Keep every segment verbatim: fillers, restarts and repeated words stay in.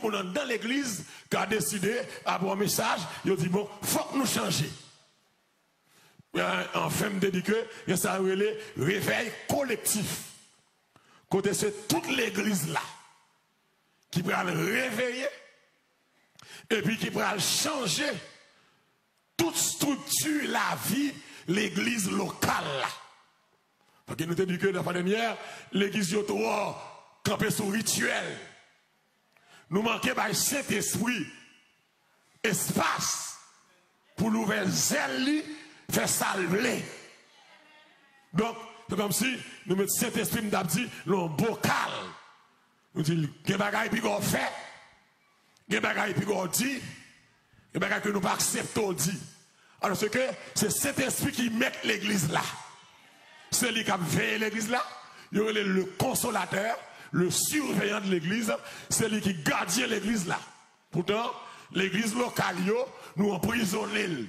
moun anndan legliz ka deside, apre yon mesaj, yo di, bon, fòk nou chanje. Anfen, m te di ke gen sa yo rele revèy kolektif. Kote se tout legliz la ki pral reveye epi ki pral chanje tout estrikti lavi legliz lokal la. Paske nou te di ke lafwa dènyè, legliz yo twò kanpe sou rityèl. Nou manke bay Sentespri espas pou l ouvè zèl li, fè sa l vle. Donk, se kòmsi nou met Sentespri, m t ap di, nan yon bokal. Nou di l, gen bagay piga w fè, gen bagay piga w di, gen bagay ke nou pa aksepte w di. Alòske se Sentespri ki mèt legliz la. Se li k ap veye legliz la. Yo rele l le consolateur, le surveillant de legliz. Se li ki gadyen legliz la. Poutan, legliz lokal yo, nou anprizonnen l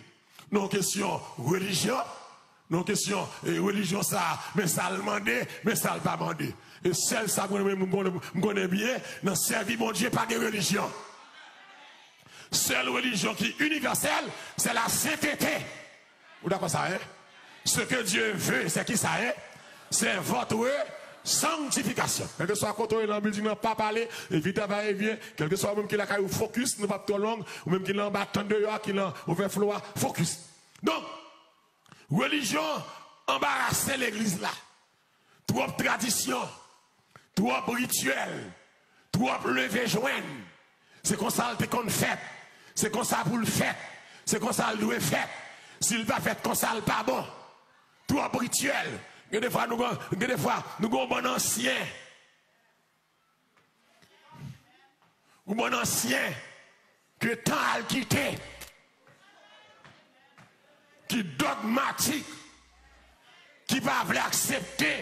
nan kesyon relijyon, nan kesyon, e, relijyon sa a, men sa l mande, men sa l pa mande. E sèl sa mwen, mwen, m konnen, m konnen byen, nan sèvi Bondye pa gen relijyon. Sèl relijyon ki inivèsèl, se lasentete. Ou dakò sa, en? Ce que Dieu veut, c'est ki sa, en? C'est votre sanctification. Kèlkeswa kote w ye nan bilding nan, pa pale, evite va e vyen. Kèlkeswa ou menm ki lakay ou, fokis, nou p ap twò long. Ou menm ki nan anba tant deyò a, ki nan overflow a, fokis. Donk, relijyon anbarase legliz la. Twòp tradisyon, twòp rityèl, twòp leve jwenn. Se konsa l te konn fèt. Se konsa pou l fèt. Se konsa l dwe fèt. Si l pa fèt konsa, l pa bon. Twòp rityèl. Gen defwa nou gen, gen defwa nou gen yon bann ansyen. Yon bann ansyen ke tan al kite, ki dogmatik, ki pa vle aksepte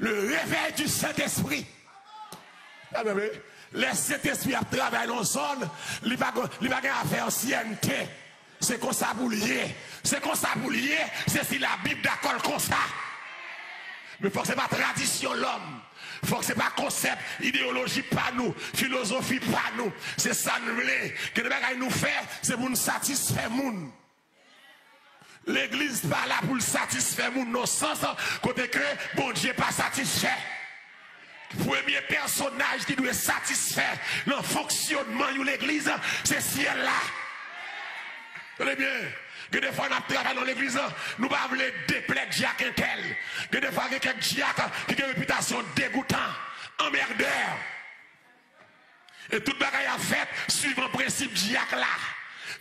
le réveil du Saint-Esprit. Lè Sentespri ap travay nan yon zòn, li pa, li pa gen afè ansyènte. Se konsa pou l ye. Se konsa pou l ye, se si Labib dakò l konsa. Men fòk se pa tradisyon lòm. Fòk se pa konsèp, ideyoloji pa nou, filozofi pa nou. Se sa n vle. Gen de bagay nou fè, se pou n satisfè moun. Legliz pa la pou l satisfè moun nan sans kote ke Bondye pa satisfè. Premye pèsonaj ki dwe satisfè nan fonksyonman yon legliz, se syèl la. Tande byen, gen defwa n ap travay nan legliz, nou pa vle deplè dyak entèl. Gen defwa gen kèk dyak ki gen repitasyon degoutan, anmèdè. E tout bagay ap fèt swivan prensip dyak la.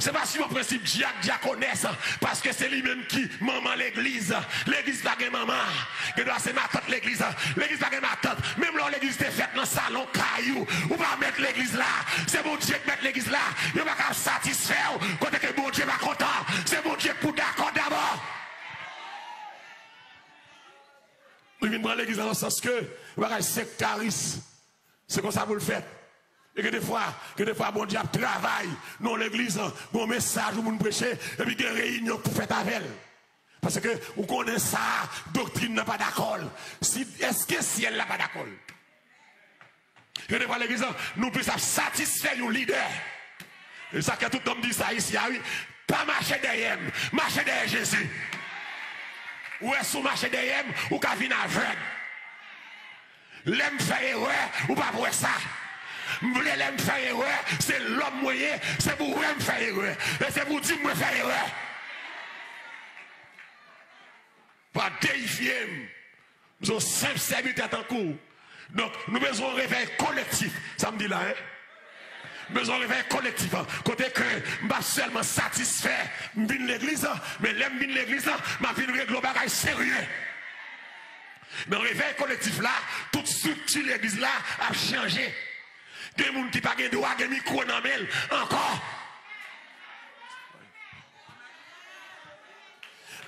Se pa swivan prensip dyak, dyakonès, paske se li menm ki manman legliz. Legliz pa gen manman. Gen dwa se matant legliz. Legliz pa gen matant. Menm lè yon legliz te fèt nan salon kay ou, ou pa mèt legliz la. Se Bondye k mèt legliz la. Yo pa ka satisfè w kote ke Bondye pa kontan. Se Bondye k pou dakò dabò. Nou vin pran legliz la nan sans ke yon bagay sektaris. Se konsa pou l fèt. E gen defwa, gen defwa Bondye ap travay nan yon legliz, gen yon mesaj yon moun preche, epi gen reyinyon pou fèt avè l. Paske ou konnen sa, doktrin nan pa dakò l. Si, èske syèl la pa dakò l? Gen defwa legliz, nou plis ap satisfè yon lidè. E sa fè tout tan m di sa isi a, wi. Pa mache dèyè m, mache dèyè Jezi. Ou wè, si w mache dèyè m, ou ka vin avèg. Lè m fè erè, ou p ap wè sa. M vle lè m fè erè, se lòm mwen ye, se pou w wè m fè erè. E se pou w di m mwen fè erè. Pa deyifye m. M se yon senp sèvitè tankou w. Donk, nou bezwen yon revèy kolektif. Sa m di la, en? M bezwen yon revèy kolektif, an. Kote ke m pa sèlman satisfè, m vin legliz, an, men lè m vin legliz, an, m ap vin regle yon bagay serye. Nan revèy kolektif la, tout estrikti legliz la ap chanje. Gen moun ki pa gen dwa gen mikwo nan men l ankò.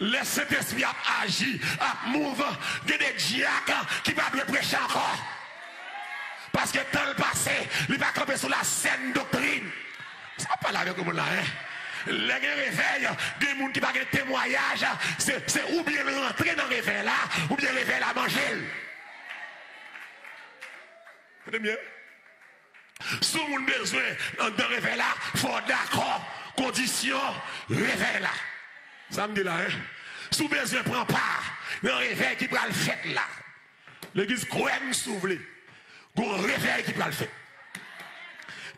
Lè Sentespri ap aji, ap move, gen de dyak ki pa dwe preche ankò. Paske tan l pase, li pa kanpe sou lasèn doktrin. Sa pale avèk yon moun la, en? Lè gen revèy, gen moun ki pa gen temwayaj, se, se oubyen l rantre nan revèy la, oubyen revèy la manje l. Tande byen. Si yon moun bezwen anndan revèy la, fò w dakò kondisyon revèy la. Sa m di la, en? Si w bezwen pran pa nan revèy ki pral fèt la, legliz, kwè m si w vle, gon revèy ki pral fèt.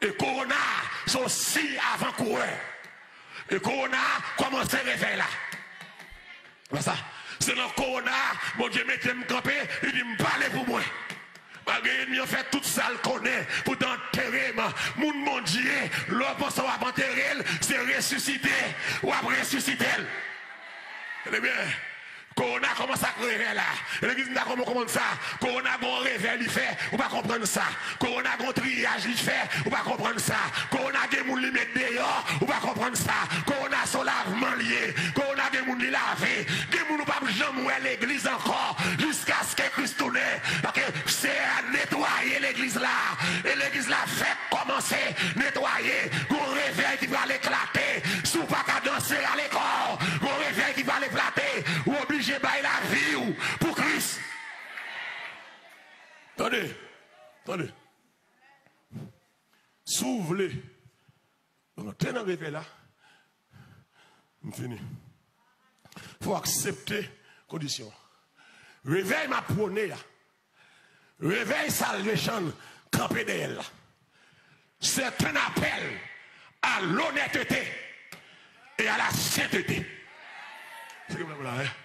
E kowona a se yon siy avan kourè. E kowona a kòmanse revèy la. Wè sa? Se nan kowona a Bondye mete m kanpe, li di m pale pou mwen. Malgre ènmi an fè tout sa l konnen pou t antere m, moun Bondye, lè w panse w ap antere l, se resisite w ap resisite l. Tande byen. Kowona kòmanse ak revèy la. Legliz, m ta kòman konprann sa? Kowona gon revèy li fè, ou pa konprann sa. Kowona gon triyaj li fè, ou pa konprann sa. Kowona gen moun li met deyò, ou pa konprann sa. Kowona se yon lavman li ye. Kowona gen moun li lave. Gen moun ou p ap janm wè legliz ankò jiskaske Kris tounen. Paske Seyè a netwaye legliz la. E legliz la fèk kòmanse netwaye. Gon revèy ki pral eklate. Si w pa ka danse, rale kò w. Gon revèy ki pral eklate. Ou oblije bay lavi w pou Kris. Tande, tande. Si w vle antre nan revèy la, m fini. Fò w aksepte kondisyon an. Revèy m ap pwone a, revèy Salvation kanpe dèyè l la, c'est un appel à l'honnêteté et à la sainteté. Se ke m la, hein?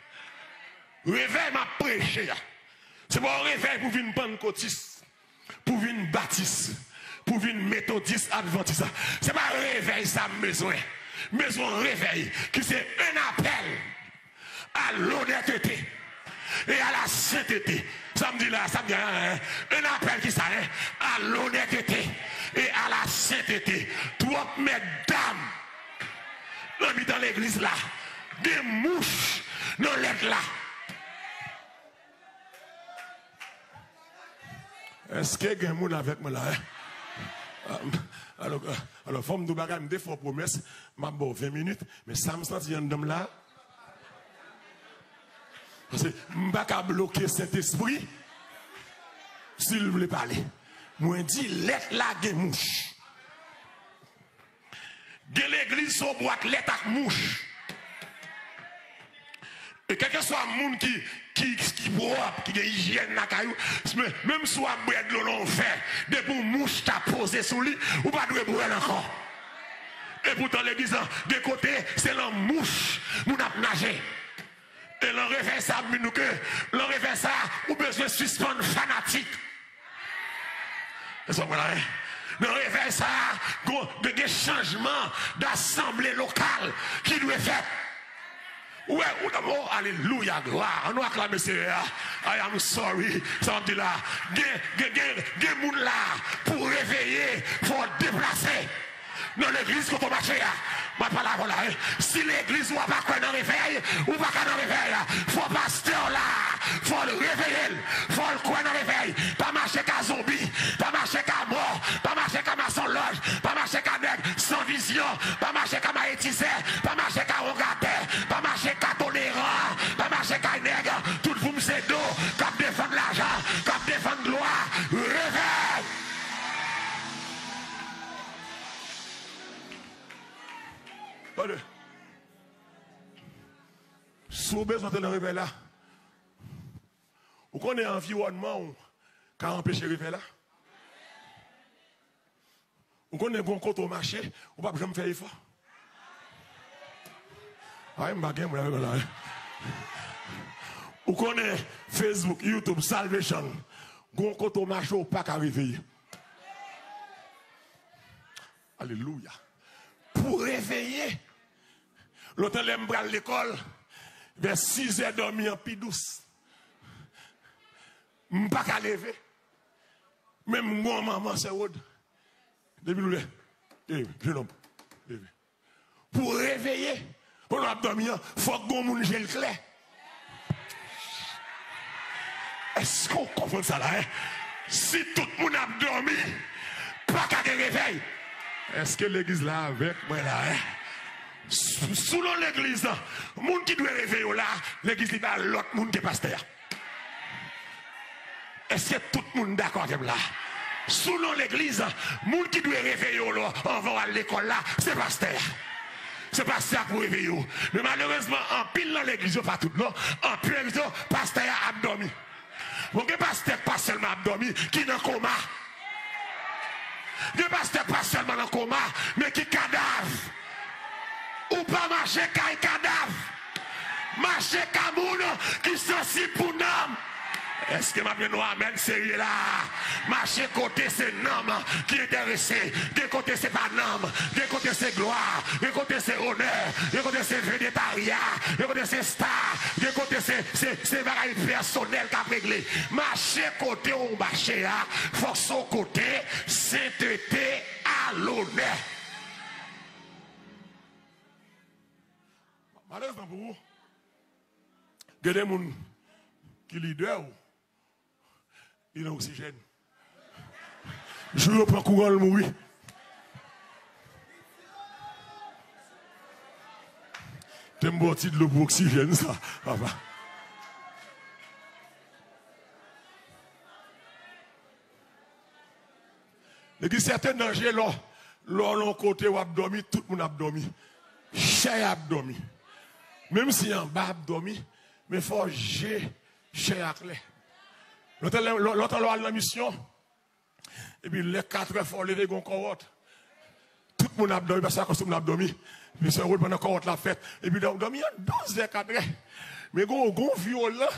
Revèy m ap preche a, se pa yon revèy pou vin pannkotis, pou vin batis, pou vin metodis, advantis. Se pa revèy sa m bezwen. M bezwen yon revèy ki se un appel à l'honnêteté et à la sainteté. Sa m di la, sa m di la, hein? Un appel ki sa, hein? À l'honnêteté et à la sainteté. Twòp mètdam nan mitan legliz la. Gen mouch nan lèt la. Èske gen moun avèk mwen la, hein? Alò, alò, fò m di w bagay, m te fè w pwomès, m ap ba w ven minit, men sa m santi anndan m la, paske m pa ka bloke Sentespri si l vle pale. Mwen di lèt la gen mouch. Gen legliz se yon bwat lèt ak mouch. E kèlkeswa moun ki, ki, ki pwòp, ki gen ijyèn lakay ou, men, menm si w ap bwè dlo nan yon vè, depi yon mouch ta poze sou li, ou pa dwe bwè l ankò. Epoutan, legliz lan, gen kote, se lan mouch moun ap naje. E lan revèy sa, m di nou ke lan revèy sa, ou bezwen sispann fanatik. Èske w konprann la, hein? Nan revèy sa, gon, gen, gen chanjman dasanble lokal ki dwe fèt. Ou wè, ou, oh, alelouya, glwa. Ann nou aklame Seyè a. I am sorry. Sa m ap di la. Gen, gen, gen, gen moun la pou reveye, fò w deplase. Nan legliz kote w mache a, m ap pale avè w la, hein. Si legliz ou a pa kwè nan revèy, ou pa ka nan revèy. Fò pastè w la, fò l reveye l, fò l kwè nan revèy. Pa mache ka zonbi, pa mache ka mò, pa mache ka masonlòj, pa mache ka nèg san vizyon, pa mache ka mayetizè, pa mache ka wongatè, pa mache ka toleran, pa mache ka nèg tout voum se do, k ap defann lajan, k ap defann glwa. Revèy! Tande. Si w bezwen antre nan revèy la, ou konnen anviwònman w ka anpeche revèy la? Ou konnen gon kote w mache, ou p ap janm fè efò? Ay, m pa gen moun avè m la, hein. Ou konnen Facebook, YouTube, Salvation, gon kote w mache, ou pa ka reveye. Alelouya. Pou reveye, lontan lè m pral lekòl, vè sizè dòmi an pi dous. M pa ka leve. Men m gon manman, sè Wod. Depi nou lè, e, jenòm, leve. Pou reveye, pandan w ap dòmi an, fòk gon moun je l klè. Èske w konprann sa la, hein? Si tout moun ap dòmi, pa ka gen revèy. Èske legliz la avèk mwen la, hein? Sou, sou non legliz la, moun ki dwe reveye w la, legliz li ba lòt moun ke pastè a. Èske tout moun dakò avè m la? Sou non legliz, moun ki dwe reveye w lò anvan w al lekòl la, se pastè a. Se pastè a k pou reveye w. Men malerezman, anpil nan legliz yo, pa tout non, anpil legliz yo, pastè a ap dòmi. Bon, gen pastè k pa sèlman ap dòmi, ki nan koma. Gen pastè k pa sèlman nan koma, men ki kadav. Ou pa mache kay kadav. Mache ka moun ki sansib pou nanm. Èske m ap jwenn yon amèn serye la? Mache kote se nanm ki enterese. Gen kote se pa nanm. Gen kote se glwa. Gen kote se onè. Gen kote se vedetarya. Gen kote se sta. Gen kote se, se, se bagay pèsonèl k ap regle. Mache kote w mache a, fòk se yon kote sentete a lonè. Malerezman pou ou, gen de moun ki lidè w, li nan oksijèn. Jou yo pran kouran, l mouri. Te m ba w ti dlo pou oksijèn sa, papa. Legliz, sèten danje lò, lò nan yon kote w ap dòmi, tout moun ap dòmi. Chè ap dòmi. Menm si anba ap dòmi, men fò je chè a klè. Lontan, lè- lè- lontan lè w al nan misyon, epi lè katrè fò w leve, gen yon kòwòt. Tout moun ap dòmi, paske akoz tout moun ap dòmi. Misyon woule pandan kòwòt la ap fèt. Epi lè w dòmi an douzè, katrè. Men gon, gon vyolan.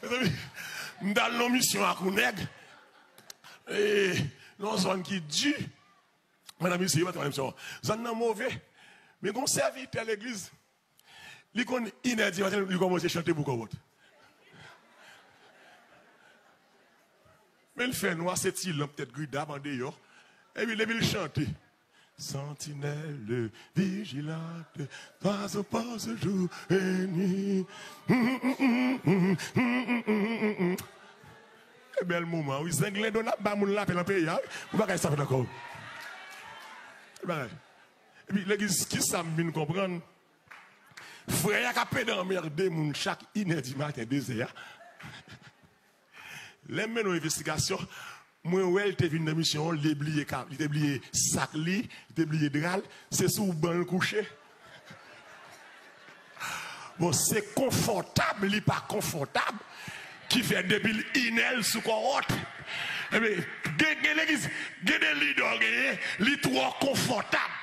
Mezanmi, m t al nan misyon ak yon nèg. E, nan yon zòn ki di. Mwen nan misye, yo pa t nan misyon. Zòn nan move. Men gon sèvitè legliz. Li konn inè di maten, li kòmanse chante pou kòwòt. Men l fè nwa, se ti lanp tèt gridap andeyò. Epi depi l chante, Sentinelle vigilante, trois au poste jour et nuit. E bèl moman, wi. Zenglendo n ap ba moun lapè nan peyi a, wi. Ou bagay sa fèt ankò. Bagay. Epi legliz, kisa m vin konprann? Frè a k ap pede anmède moun chak inè di maten, dezè a. Lè m mennen yon envestigasyon, mwen wè l te vin nan misyon an, li te bliye ka, li te bliye sak li, li te bliye dra l, se sou ban l kouche. Bon, se konfòtab, li pa konfòtab, ki fè depi l inè l sou kòwòt. Ebyen, gen, gen legliz, gen de lidè w genyen, li twò konfòtab.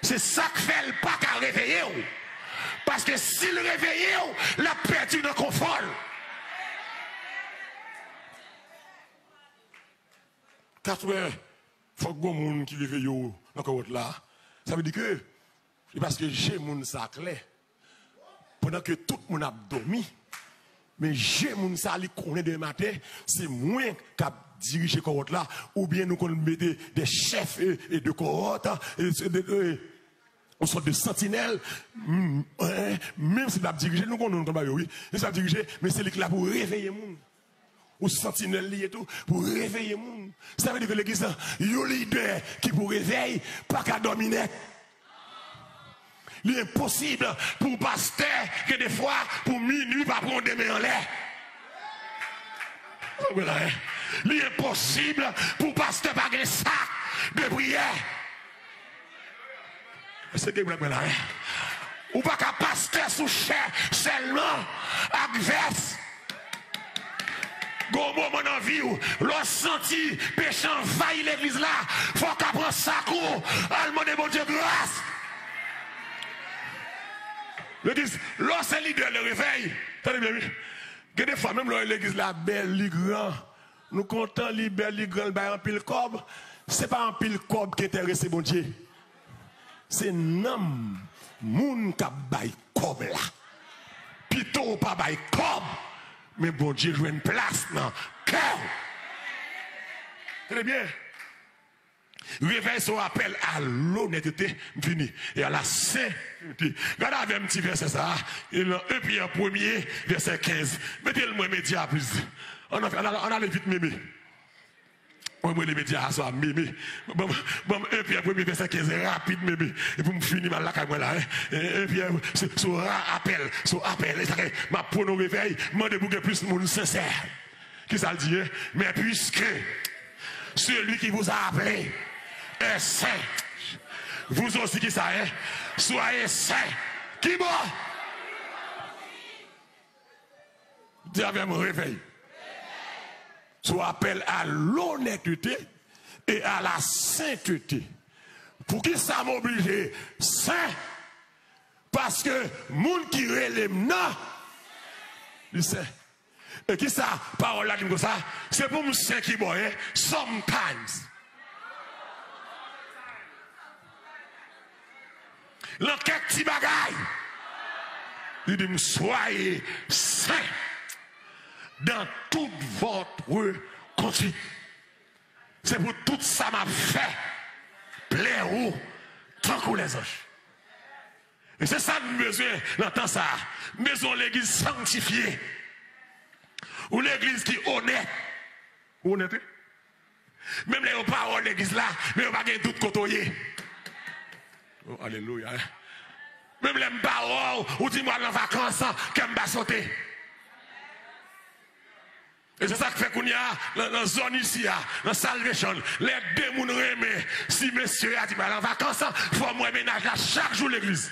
Se sa k fè l pa ka reveye w. Paske si l reveye w, l ap pèdi nan konfò l. Katrè, fòk gon moun ki reveye w nan kòwòt la. Sa vle di ke se paske je moun sa klè. Pandan ke tout moun ap dòmi, men je moun sa li konnen demen maten, se mwen k ap dirije kòwòt la, oubyen nou konn mete de chèf e, e de kòwòt, e, e de, e, yon sòt de santinèl, m, e, menm si l ap dirije, nou konnen nou konn ba yo, wi. Menm si l ap dirije, men se li ki la pou reveye moun. Ou santinèl li ye tou, pou reveye moun. Sa vle di ke legliz la, yon lidè ki pou revèy, pa ka dòmi nèt. Li enposib pou pastè, gen de fwa, pou minui pa pran demen anlè. Li enposib pou pastè pa gen sak de priyè. Èske gen moun ak mwen la, wi? Ou pa ka pastè sou chè sèlman ak vès. Gon moman nan vi w, lè w santi peche anvayi legliz la, fò w ka pran sak ou, al mande Bondye gras. Legliz, lè w se lidè le revèy, tande byen, wi. Gen de fwa, menm lè w legliz la bèl, li gran, nou kontan, li bèl, li gran, li bay anpil kòb. Se pa anpil kòb ki enterese Bondye. Se nanm moun k ap bay kòb la. Pito w pa bay kòb, men Bondye jwenn plas nan kè w. Tande byen. Revèy se yon apèl a lonètete, m fini, e a la sentete. Gade avè m ti vèsè sa a, e nan en Pyè premye, vèsè kenz. Mete l mwen medya, please. Ann, ann, ann, ann ale vit, Meme. Mwen, mwen, le medya aswè a, Meme. Ban m, ban m en Pyè premye, vèsè kenz, rapid, Meme. E pou m fini, m al lakay mwen la, en. En, en Pyè, se, se yon ra apèl, se yon apèl. E sa ke m ap pwone yon revèy, mande pou gen plis moun sensè. Kisa l di, hein? Mais puisque celui qui vous a appelé est saint, vous aussi, kisa, hein? Soyez saints. Ki bò? Di avè m, réveil. Sou apèl à l'honnêteté et à la sainteté. Poukisa m oblije sen? Paske moun ki rele m nan, li sen. E kisa pawòl la di m konsa? Se pou m sen ki bò, hein? Sometimes. Nan kèk ti bagay, li di m, soyez saints dans toute votre conduite. Se pou tout sa m ap fè plè ou tankou lèzanj. E se sa n bezwen nan tan sa a. M bezwen yon legliz sanktifye. Yon legliz ki onèt. Ou onèt, wi? Menm lè yo pa wè w legliz la, men yo pa gen dout kote w ye. Oh, alelouya. Menm lè m pa wè w, ou di m w al nan vakans, kè m pa sote. E se sa k fè kounye a, nan, nan zòn isi a, nan Salvation, lè de moun renmen, si mesye a di m al an vakans, fò m wè mennaj la chak jou legliz.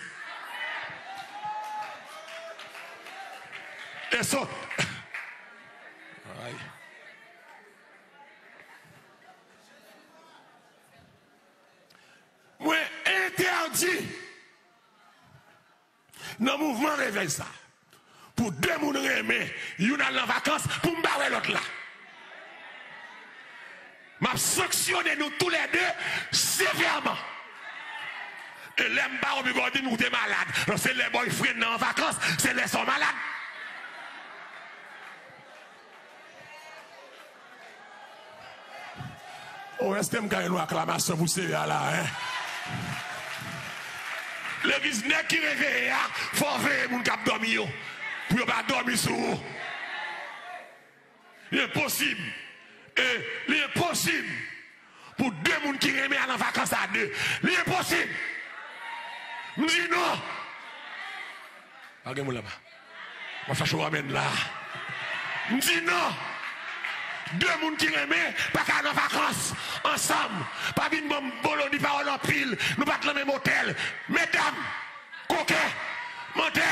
E so. Ay. Mwen entèdi nan mouvman revèy sa, pou de moun renmen, youn al nan vakans, pou m pa wè lòt la. M ap sanksyone nou toulède sevèman. E lè m pa wè w, bigòdin, ou te malad. Non, se lè boyfriend nan an vakans, se lè sa w malad. O, èske m ka jwenn yon aklamasyon pou Seyè a la, en? Legliz, nèg ki reveye a, fò w veye moun k ap dòmi yo, pou yo pa dòmi sou ou. Li enposib. E li enposib pou de moun ki renmen al an vakans a de. Li enposib. M di non. Pa gen moun laba. M ap chache w amèn la. M di non. De moun ki renmen pa ka nan vakans ansanm. Pa vin ban m boloni pawòl anpil. Nou pa t nan menm otèl. Medam, koken, mantè.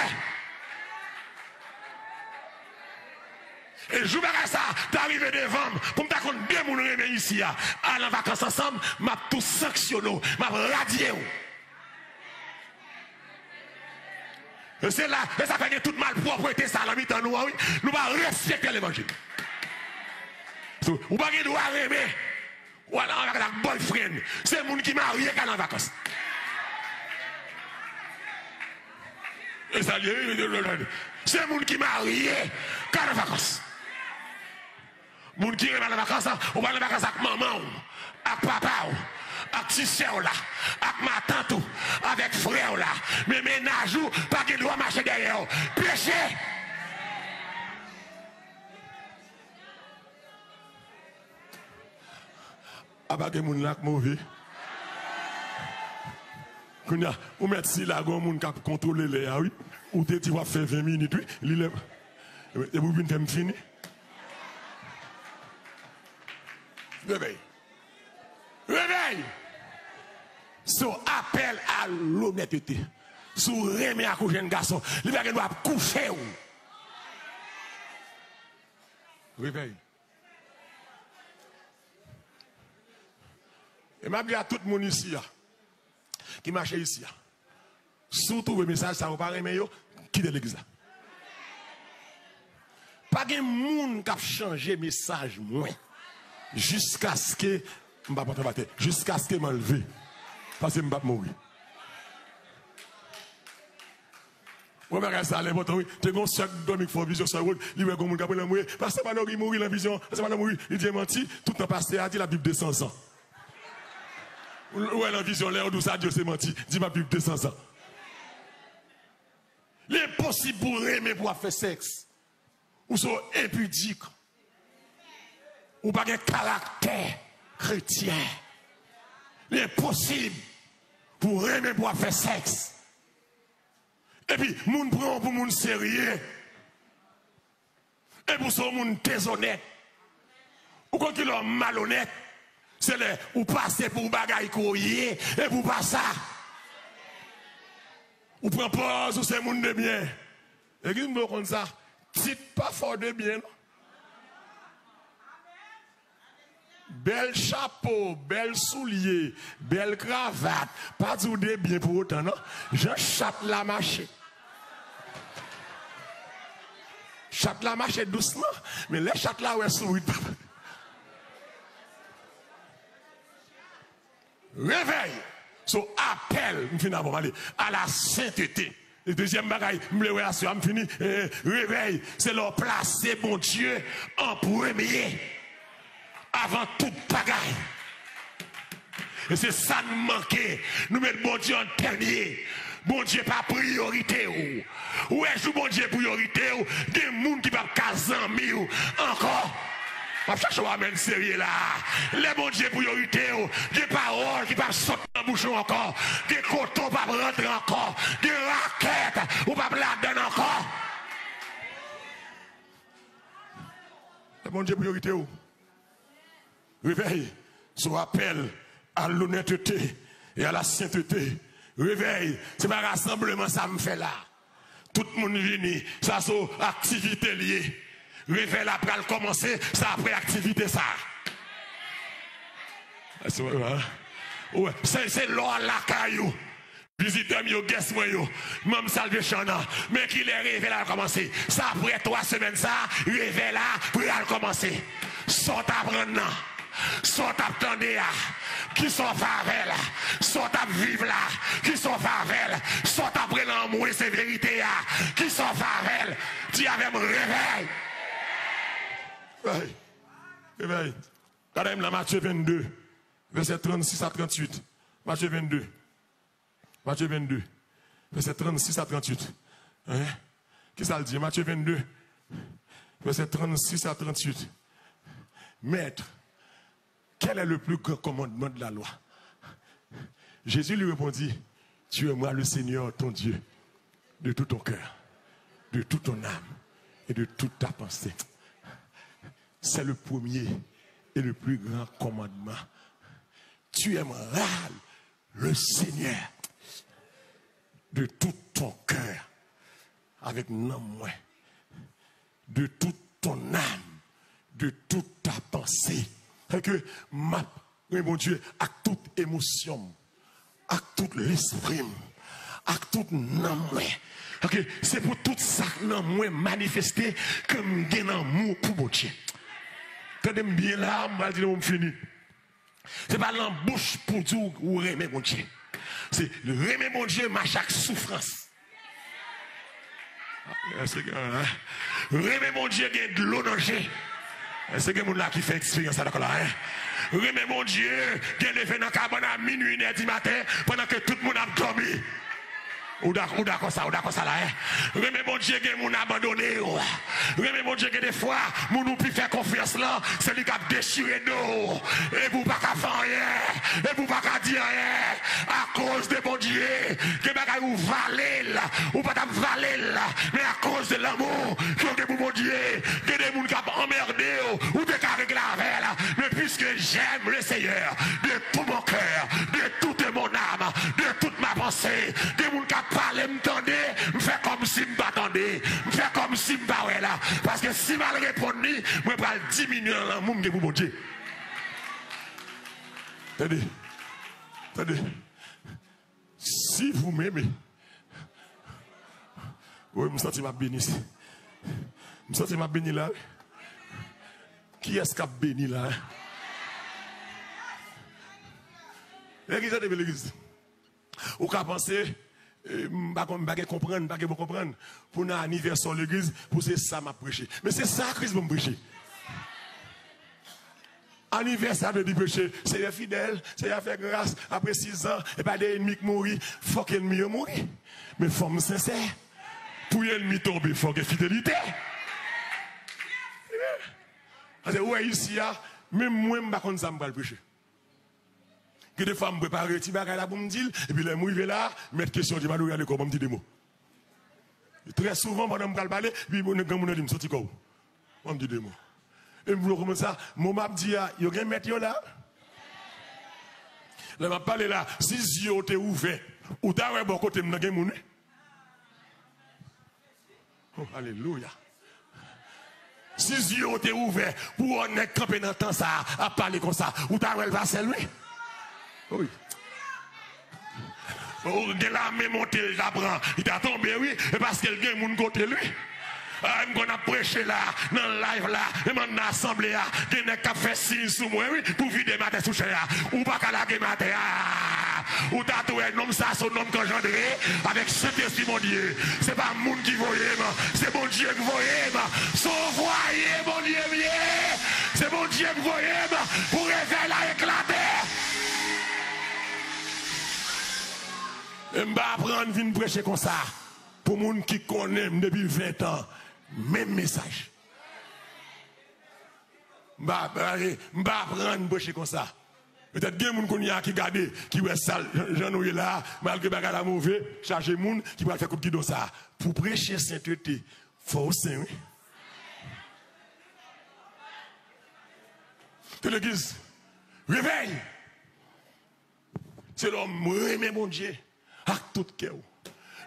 E jou bagay sa ta rive devan m, pou m ta konn de moun renmen isi a, al an vakans ansanm, m ap tou sanksyone w, m ap radye w. E se la, e sa fè gen tout malpwòpte sa nan mitan nou an, wi. Nou pa respekte levanjil. So, ou pa gen dwa renmen, ou al an vakans ak boyfriend. Se moun ki marye k al an vakans. E sa l ye, wi. Se moun ki marye k al an vakans. Moun ki renmen al an vakans, ou pa al an vakans ak manman w, ak papa w, ak ti sè w la, ak matant ou, avèk frè w la. Men mennaj ou pa gen dwa mache dèyè w. Peche! Apa gen moun la k move. Kounye a, ou mèt si la gen yon moun k ap kontwole lè a, wi. Ou te di w ap fè ven minit, wi. Li lè. Epi w vin fè m fini. Revèy. Revèy! Se yon apèl a lonètete. Si w renmen ak yon jèn gason, li pa gen dwa ap kouche w. Revèy. E m ap di a tout moun isi a, ki mache isi a, si w twouve mesaj sa yo pa renmen yo, kite legliz la. Pa gen moun k ap chanje mesaj mwen jiskaske m pa pran batè, jiskaske m anlve, paske m p ap mouri. Wè bagay sa a enpòtan, wi. Te gen yon sè k dòmi k fè yon vizyon, sè Rod, li wè gen yon moun k ap rele l, mouye. Pastè Manory mouri nan vizyon, pastè Manory mouri. Li di e manti, tout tan pastè a di l ap viv de san zan. Ou wè nan vizyon, lè yo di w sa, di yo se manti. Di m ap viv de san zan. Li enposib pou w renmen pou w ap fè sèks. Ou se yon enpidik. Ou pa gen karaktè kretyen. Li enposib pou w renmen pou w ap fè sèks. Epi, moun pran w pou moun serye. Epi, w se yon moun dezonèt. Ou konn ki lè w malonèt? Se lè ou pase pou bagay ke w ye, epi w pa sa. Ou pran pòz ou se moun de byen. Legliz m vle w konn sa. Tit pa fè w de byen, non. Bèl chapo, bèl soulye, bèl kravat, pa di w de byen pou otan, non. Jan chat la mache. Chat la mache dousman, men lè chat la wè sourit, papa. Revèy, se yon apèl, m fin avè w, m ale, à la sainteté. E dezyèm bagay, m vle wè aswè a, m fini, eh, revèy, se lè w plase Bondye an premye, avan tout bagay. E se sa n manke, nou met Bondye an dènye. Bondye pa priyorite w. Ou wè, jou Bondye priyorite w, gen moun ki p ap ka zanmi w ankò. M ap chache yon amèn serye la. Lè Bondye priyorite w, gen pawòl ki p ap sot nan bouch ou ankò. Gen kote w p ap rantre ankò. Gen rakèt ou p ap ladann ankò. Lè Bondye priyorite w. Revèy, se yon apèl à l'honnêteté et à la sainteté. Revèy, se pa rasanbleman sa m fè la. Tout moun vini, sa se yon aktivite l ye. Revèy la pral kòmanse, se apre aktivite sa. Ou wè, se, se lè w lakay ou. Vizitè m yo, guest mwen yo, manm Salvation an, men kilè revèy la kòmanse. Se apre twa semèn sa, revèy la pral kòmanse. Sa w t aprann nan, sa w t ap tande a, kisa w fè avè l? Sa w t ap viv la, kisa w fè avè l? Sa w t ap rele anmwe se verite a, kisa w fè avè l? Di avè m, revèy. Revèy. Revèy. Gade m nan Matye vennde, vèsè trannsis a trannwit. Matye vennde. Matye vennde, vèsè trannsis a trannwit. Hein? Kisa l di? Matye vennde, vèsè trannsis a trannwit. Maître, quel est le plus grand commandement de la loi? Jésus lui répondit, tu aimeras le Seigneur ton Dieu de tout ton cœur, de toute ton âme et de toute ta pensée. C'est le premier et le plus grand commandement. Tu aimeras le Seigneur de tout ton cœur, avèk nanm mwen, de toute ton âme, de toute ta pensée. Sè ke m ap renmen Bondye ak tout emosyon m, ak tout lespri m, ak tout nanm mwen. Sè ke se pou tout sa k nan mwen manifeste ke m gen lanmou pou Bondye. Tande m byen la, m pral di nou m fini. Se pa nan bouch pou di w ou renmen Bondye. Se renmen Bondye mache ak soufrans. Èske, ah, renmen Bondye gen dlo nan je? Èske gen moun la ki fè eksperyans sa dakò la, hein? Renmen Bondye gen leve nan kabann a minwi, inè di maten, pandan ke tout moun ap dòmi. Ou dak-, ou dakò sa, ou dakò sa la, hein? Renmen Bondye gen moun abandone w. Renmen Bondye gen defwa, moun ou pi fè konfyans lan, se li k ap dechire do w. Epi w pa ka fè anyen, epi w pa ka di anyen. Akoz de Bondye, gen bagay ou vale l, ou pa t ap vale l. Men akoz de lanmou ke w gen pou Bondye, gen de moun k ap anmède w, ou te ka regle avè l. Men puisque j'aime le Seigneur de tout mon cœur, de toute mon âme, de toute ma pensée. Gen moun k ap pale, m tande, m fè kòmsi m pa tande, m fè kòmsi m pa wè la. Paske si m al reponn li, mwen pral diminye nan lanmou m gen pou Bondye. Tande, tande. Si vous m'aimez, wi, m santi m ap beni. M santi m ap beni la, wi. Kiyès k ap beni la, hein? Legliz, tande, legliz. Ou ka panse, eh, m pa konn, m pa gen konprann, m pa gen bon konprann. Pou nan anivèsè w legliz, pou se sa m ap preche. Men se sa Kris ban m preche. Anivèsè a vle di preche, Seyè fidèl, Seyè fè gras, apre sis zan, e pa de ènmi k mouri, fòk ènmi yo mouri. Men fò m sensè. Pou ènmi tonbe, fòk gen fidelite. Paske ou wè isi a, menm mwen m pa konn sa m pral preche. Gen de fwa m prepare ti bagay la pou m di l, epi lè m rive la, mèt kesyon di m, "Alo, gade kò w, ban m di de mo." Trè souvan, pandan m pral pale, epi bon, granmoun nan di m, "Soti kò w, ban m di de mo." E m vle w konprann sa, mo m ap di a, yo gen mèt yo la. Lè m ap pale la, si zye w te ouvè, ou ta wè bò kote m nan gen moun, wi. Oh, alelouya. Si zye w te ouvè pou w wè nèg kanpe nan tan sa a ap pale konsa, ou ta wè l pase l, wi. Wi. Ou gen lame monte l ta pran, li ta tonbe, wi. E paske l gen moun kote l, wi. Ah, m konn ap preche la, nan live la, e m nan asanble a, gen nèg k ap fè siy sou mwen, wi, pou vide m atè sou chè a. Ou pa ka lage m atè a. Ou ta tou wè nonm sa se yon nonm k anjandre avèk Sentespri Bondye. Se pa moun ki voye m, se Bondye k voye m. Se yon vwaye Bondye m ye. Se Bondye k voye m pou revèy la eklate. E m pa aprann vin preche konsa pou moun ki konnen m depi ven tan, menm mesaj. M pa, m pa aprann preche konsa. Petèt gen moun kounye a ki gade, ki wè sa, jan, jan nou ye la a, malgre bagay la move, chaje moun ki pral fè kout gidon sa a. Pou preche sentete, fò w sen, wi. Ke legliz, revèy! Se lè w renmen Bondye ak tout kè w.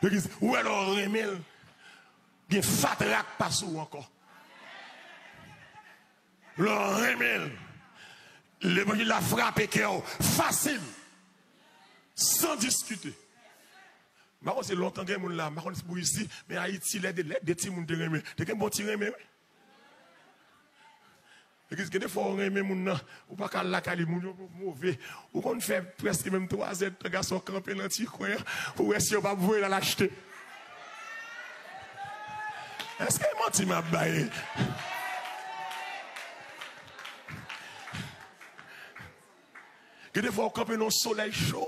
Legliz, ou wè lè w renmen l, gen fatra k pa sou ou ankò. Lè w renmen l, levanjil la frape kè w fasil, san diskite. M pa konn si lontan gen moun la, m pa konn si pou isi, men Ayiti, lè de, lè de timoun te renmen, te gen bon ti renmen, wi. Legliz, gen de fwa w renmen moun nan, ou pa ka al lakay li, moun yo move. Ou konn fè prèske menm twazè tan gason kanpe nan ti kwen an pou wè si yo p ap voye l al achte. Èske manti m ap bay? Gen de fwa w kanpe nan yon solèy cho,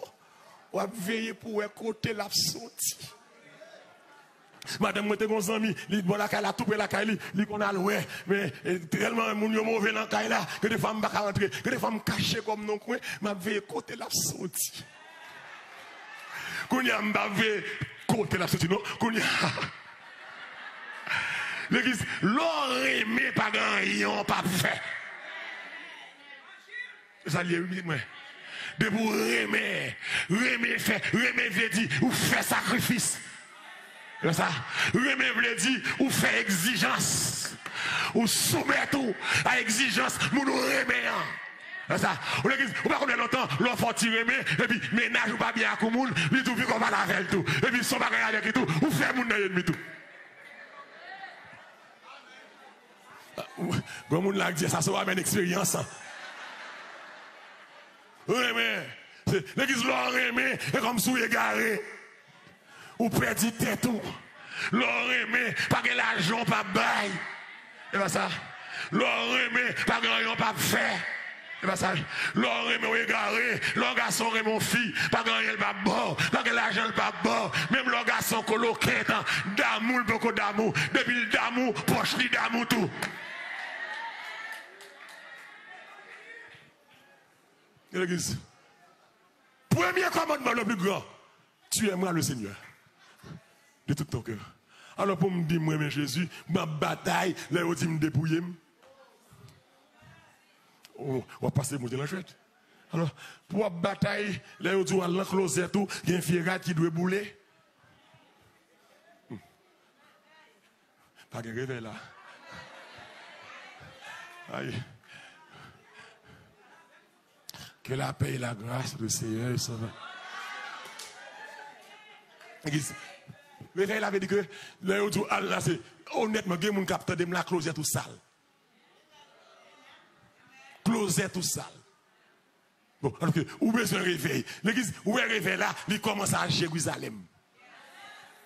w ap veye pou w wè kote l ap soti. Madanm mwen te gen yon zanmi, li bò lakay la, tou pre lakay li, li konn al wè. Men, e, tèlman moun yo move nan kay la, gen de fwa m pa ka rantre, gen de fwa m kache kò m nan yon kwen, m ap veye kote l ap soti. Kounye a, m pa veye kote l ap soti, non. Kounye a, legliz, lè w renmen, pa gen anyen w p ap fè. Se sa l ye, wi, pitit mwen. Depi w renmen, renmen fè, renmen vle di ou fè sakrifis. Se sa. Renmen vle di ou fè egzijans. Ou soumèt ou a egzijans moun ou renmen an. Se sa. Ou legliz, ou pa konnen lontan, lè w fè yon ti renmen, epi mennaj ou pa byen ak yon moun, li tou vin konn pale avè l tou. Epi si w pa gen avèk li tou, ou fè moun nan ènmi tou. Granmoun la k di sa, se w amèn eksperyans an. Renmen. Se, legliz, lè w renmen, e kòmsi w egare. Ou pèdi tèt ou. Lè w renmen, pa gen lajan w p ap bay. E pa sa. Lè w renmen, pa gen anyen w p ap fè. E pa sa. Lè w renmen, w egare. Lè yon gason renmen yon fi, pa gen anyen l p ap ba w. Pa gen lajan l p ap ba w. Menm lè yon gason kolokentan, damou l poko damou. Depi l damou, pòch li damou tou. Legliz. Premye kòmandman, le plus grand, tu aimeras le Seigneur de tout ton cœur. Alò, pou m di m renmen Jezi, m ap batay lè yo di m depouye m. Oh, w ap pase Bondye nan jwèt. Alò, pou w ap batay lè yo di w al nan klozèt ou, gen vye rad ki dwe boule. Hmm. Pa gen revèy la. Ay. Que la paix et la grâce du Seigneur soit. Legliz, revèy la vle di ke lè yo di w al la, se, onètman, gen moun k ap tande m la, klozèt ou sal. Klozèt ou sal. Bon, alòske ou bezwen revèy. Legliz, ou wè revèy la, li kòmanse a Jerizalèm.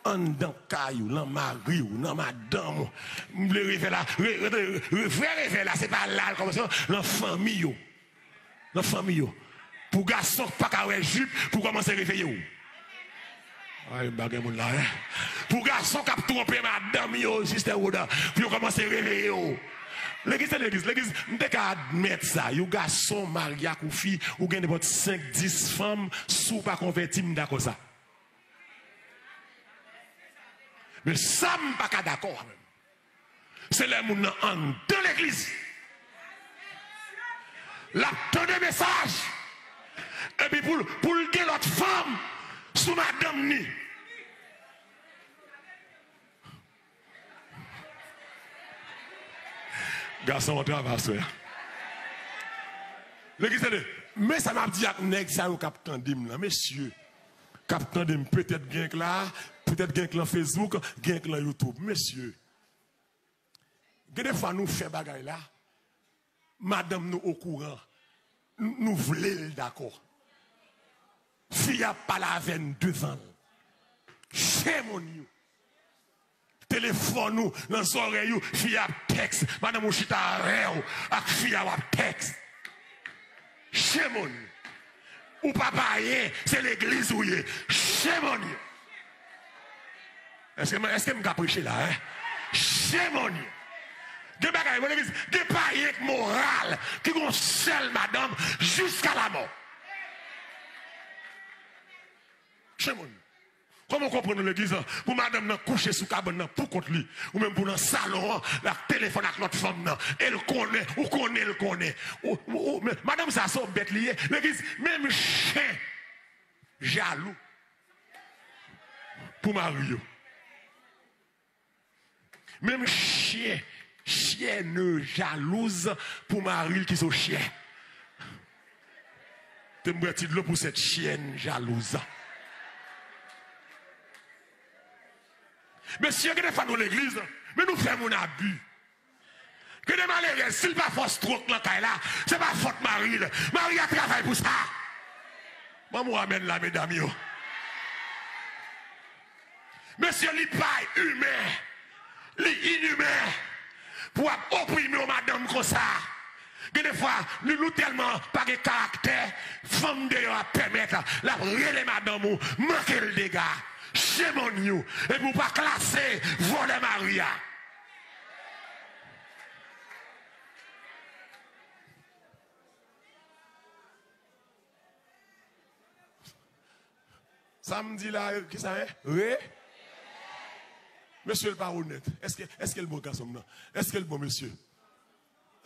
Anndan kay ou, nan mari w, nan madanm ou. M vle revèy la. Re, re, re, vrè revèy la, se pa la l kòmanse, non, nan fanmi yo. Nan fanmi yo. Pou gason k pa ka wè jip, pou kòmanse reveye w. Ay, m pa gen moun la, en. Pou gason k ap twonpe madanm yo, Sistè Woda, pou yo kòmanse reveye w. Legliz se legliz, legliz, m te ka admèt sa. Yon gason marye ak yon fi, ou gen nenpòt senk, dis fanm, si w pa konvèti, m dakò sa. Men sa m pa ka dakò a menm, se lè moun nan anndan legliz. L ap tande mesaj. Epi pou l, pou l gen lòt fanm sou madanm ni. Gason an travay aswè a. Legliz, tande. Men sa m ap di ak nèg sa yo k ap tande m nan, mesye, k ap tande m, petèt gen k la, petèt gen k lan Facebook, gen k lan YouTube. Mesye, gen de fwa nou fè bagay la, madanm nou okouran, n-, nou vle l dakò. Fi a ap pale avè n devan l. Shame on you. Telefòn ou nan zòrèy ou, fi a ap tèks. Madanm ou chita avè w ak fi a, w ap tèks. Shame on you. Ou pa payen, se legliz ou ye. Shame on you. Èske, èske m ka preche la, en? Shame on you. Gen bagay, mwen legliz, gen payen k moral, ki gon sèl madanm jiska lamò. Shame on you. Kòman w konprann nou legliz la? Pou madanm nan kouche sou kabann nan pou kont li, ou menm pou nan salon an, l ap telefòn ak lòt fanm nan. E l konnen, ou konnen l konnen. Ou, ou, ou, men, madanm sa se yon bèt li ye. Legliz, menm chen jalou pou mari yo. Menm chen, chyèn jalouz pou mari l ki se yon chyèn. Te m bwè ti dlo pou sèt chyèn jalouz. Mesye, gen de fwa nou legliz, men nou fè moun abi. Gen de malerèz, si l pa fè w stwok nan kay la, se pa fòt mari l. Mari a travay pou sa. Ban m yon amèn la, medam yo. Mesye, li pa imen. Li inimen. Pou w ap oprime yon madanm konsa. Gen de fwa, nou, nou tèlman pa gen karaktè, fanm deyò a pèmèt l ap rele madanm ou, manke l dega. Shame on you. Epi w pa klase vòlè mari a. Sa m di la, ki sa ye? Re? Mesye, l pa onèt. Èske, èske l bon gason m nan? Èske l bon mesye?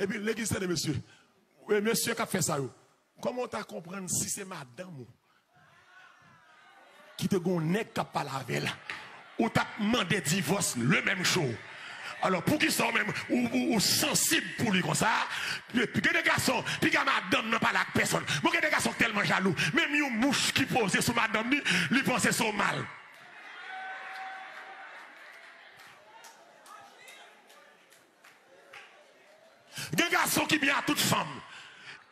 Epi legliz, tande mesye. Wi, mesye k ap fè sa yo. Kòman w ta konprann si se madanm ou ki te gon nèg k ap pale avè l, ou t ap mande divòs le menm jou? Alò, poukisa w menm, ou, ou, ou sansib pou li konsa? Gen de gason, piga madanm nan pale ak pèsonn. Bon, gen de gason k tèlman jalou, menm yon mouch ki poze sou madanm li, li panse se yon mal. Gen gason ki byen a tout fanm.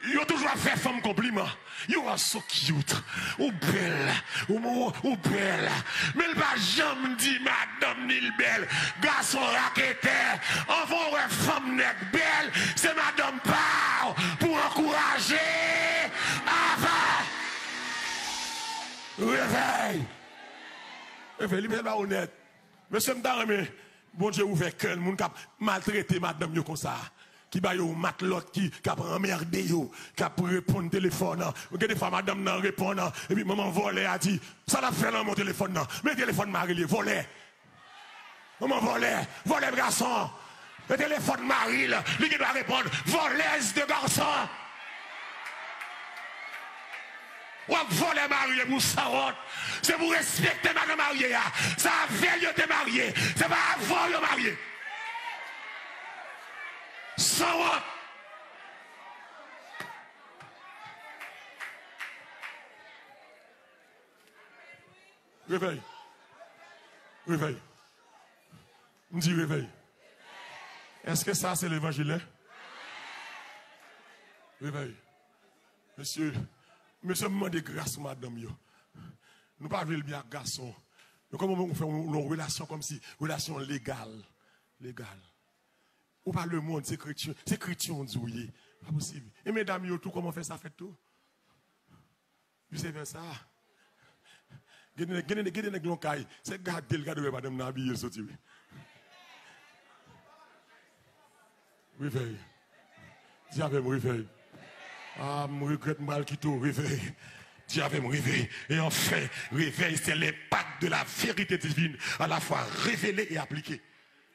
Yo toujou ap fè fanm konpliman. You are so cute. Ou bèl. Ou, ou, ou bèl. Men l pa janm di madanm ni l bèl. Gason raketè. Anvan w wè fanm nèg bèl, se madanm pa w pou ankouraje. Avan. Revèy. Revèy, li pa onèt. Mesye, m ta renmen Bondye ouvè kè moun k ap maltrete madanm yo konsa, ki ba yo matlòt, ki, k ap anmède yo, k ap reponn telefòn nan. Gen de fwa madanm nan reponn, epi manman vòlè a di, sa l ap fè lanmò telefòn nan? Men telefòn mari l ye, vòlè. Manman vòlè, vòlè gason. E telefòn mari l, li gen dwa reponn, vòlèz de gason. W ap vòlè mari epi w sanwont. Se pou respekte madanm marye a. Se avè l yo te marye. Se pa avè w yo marye. Sanwont. Revèy. Revèy. M di revèy. Èske sa se levanjil, en? Revèy. Mesye, mesye, m mande gras pou madanm yo. Nou pa vle l byen ak gason. Men kòman w fè yon, yon relasyon kòmsi, relasyon legal. Legal. Ou pa lemonn, se kretyen, se kretyen w di w ye. Pa posib. E medam yo tou, kòman w fè sa fèt tou? Vise vèsa. Gen de, gen de, gen de nèg lan kay, se gade l, gade wè madanm nan abiye l soti, wi. Revèy. Di avè m, revèy. A, m regrèt m pral kite w, revèy. Di avè m, revèy. E anfen, revèy, c'est l'impact de la vérité divine, à la fois révélée et appliquée.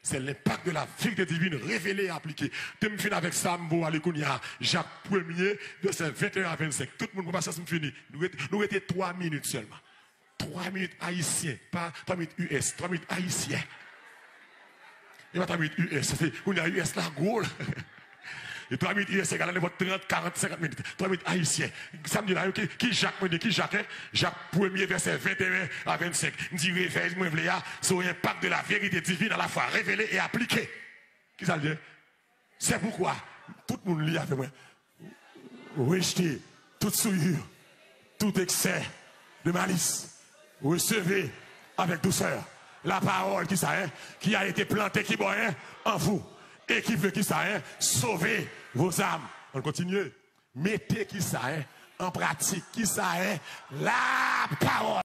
C'est l'impact de la vérité divine révélée et appliquée. Te m fin avèk sa, m voye ale kounye a Jak premye, vèsè venteyen a vennsenk. Tout moun, pran pasyans, m fini. Nou rete, nou rete twa minit sèlman. Twa minit ayisyen, pa twa minit U S, twa minit ayisyen. E pa twa minit U S, se kounye a U S la gwo la. E twa minit U S egal a nenpòt trant, karant, senkant minit. Twa minit ayisyen. Sa m di la, ki, ki Jak mwen di, ki Jak, hein? Jak premye, vèsè venteyen a vennsenk. M di, réveil mwen vle a, c'est un impact de la vérité divine à la fois révélée et appliquée. Ki sa l di? C'est pourquoi, tout moun li avè mwen, rejetez toute souillure, tout excès de malice. Recevez avec douceur la parole qui ça, hein, qui a été plantée, qui bon, hein, en vous, et qui veut, qui ça, hein, sauver vos âmes. On continue. Mettez, qui ça, hein, en pratique, qui ça, hein, la parole.